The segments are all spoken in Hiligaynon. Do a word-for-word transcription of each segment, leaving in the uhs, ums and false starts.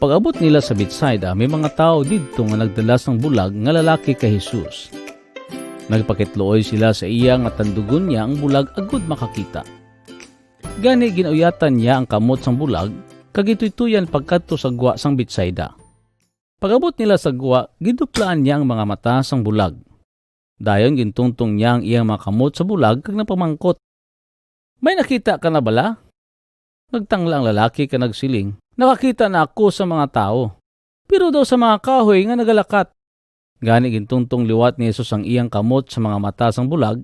Pag-abot nila sa Betsaida, may mga tawo didto nga nagdala sang bulag nga lalaki kay Jesus. Nagpakitluoy sila sa iya nga tandugon niya ang bulag agod makakita. Gani, gin-uyatan niya ang kamot sang bulag kag gintuytoyan pagkadto sa gwa sang Betsaida. Pag-abot nila sa gwa, giduplaan niya ang mga mata sang bulag. Dayon gintungtong niya ang iyang mga kamot sa bulag kag nagpamangkot, "May nakita ka na bala?" Nagtangla ang lalaki kag nagsiling, "Nakakita na ako sa mga tawo, pero daw sa mga kahoy nga nagalakat." Gani gintungtong liwat ni Jesus ang iyang kamot sa mga mata sang bulag,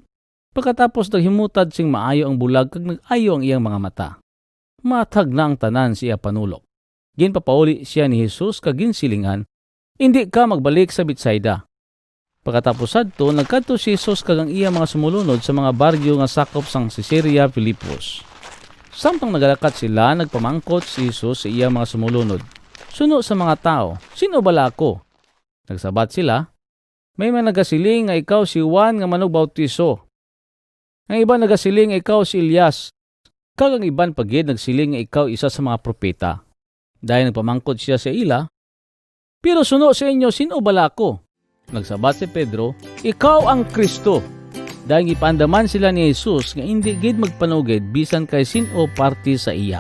pagkatapos naghimutad sing maayo ang bulag kag nag-ayo ang iyang mga mata. Maathag na ang tanan sa iya panulok. Ginpapauli siya ni Jesus kag ginsilingan, "Indi ka magbalik sa Betsaida." Pagkatapos sadto, nagkadto si Jesus kag ang iya mga sumulunod sa mga baryo nga sakop sang Cesarea Filipos. Samtang nagalakat sila, nagpamangkot si Jesus sa iya mga sumulunod, "Suno sa mga tawo, sin-o bala ako?" Nagsabat sila, "May mga nagasiling nga ikaw si Juan nga manugbautiso. Ang iban nagasiling nga ikaw si Elias, kag ang iban pa gid nagsiling nga ikaw isa sa mga propeta." Dayon nagpamangkot siya sa ila, "Pero suno sa inyo, sin-o bala ako?" Nagsabat si Pedro, "Ikaw ang Cristo." Dayon gipaandaman sila ni Jesus nga indi gid magpanugid bisan kay sin-o parti sa iya.